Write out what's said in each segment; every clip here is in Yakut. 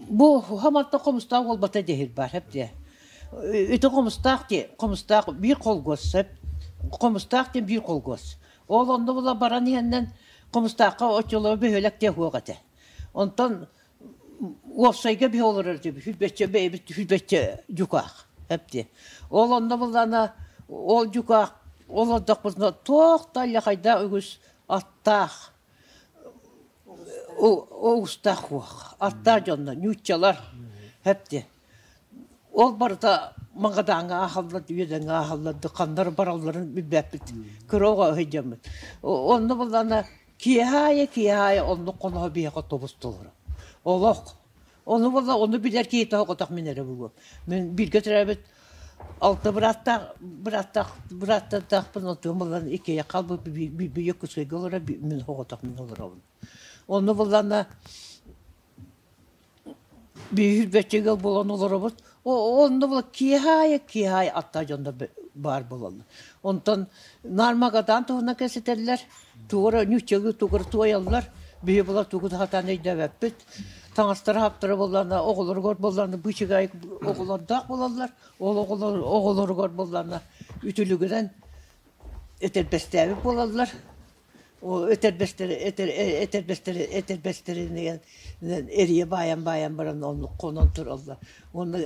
Бу хамарта хомустаах буолбата диэһир баар эп дии. Ити хомустаах дии, хомустаах биир холгуос сөп. Хомустаах диэн биир холгуос. Ол онно була баран иһэннэн Хомустаахха оччолорго бөһүөлэк диэн суох этэ. Онтон уопсайга биһи олорор этибит, сүүрбэччэ бэйэбит сүүрбэччэ дьукаах эп дии. Ол онно буллаана ол дьукаах олордохпутуна туох да хайда үгүс аттаах Оҕустаах уох, аттаах дьонно, ньууччалар эптэ. Ол барыта Магадаҥҥа аахаллар, Үөдэҥҥэ аахаллар, ханнар баралларын билбэппит. Кыра оҕо сылдьаммыт. Онно буллаҕына киэһэ аайы киэһэ аайы оннук хоноһо биһиэхэ тобус толору. Олох. Ону буолла ону билэр киһи тоһоҕотох мин эрэ буолуом. Мин бииргэ төрөөбүт алта бырааттаах бырааттаах бырааттардаахпын онтуом булан иккиэйэх хаалбыт биир Якутскайга олорор мин соҕотох мин олоробун. Онно буллаҕына биир бэччигэ буолан олоробут. Онно була киэһэ аайы киэһэ аайы аттаах дьоннор баар буолаллар. Онтон наар Магадан туһунан кэпсэтэллэр. Тугу эрэ ньууччалыы тугу эрэ туойаллар. Биһи була тугу да сатаан өйдөөбөппүт. Таҥастара-хаптара буоллаҕына, оҕолоругар буоллаҕына быычыгай оҕолордоох буолаллар. Ол оҕолор оҕолоругар буоллаҕына үтүлүгүнэн этэрбэстээбит буолаллар. Ол этэрбэстэрэ этэр этэрбэстэрэ этэрбэстэринэн эрийэ баайан-баайан баран оннук хонон тураллар. Уонна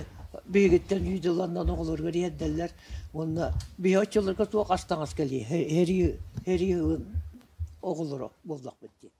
биһигиттэн үүт ыланнан оҕолоругар иһэрдэллэр. Уонна биһи оччолорго туох ас-таҥас кэлиэ, һэрии һэрии оҕолоро буоллахпыт дии.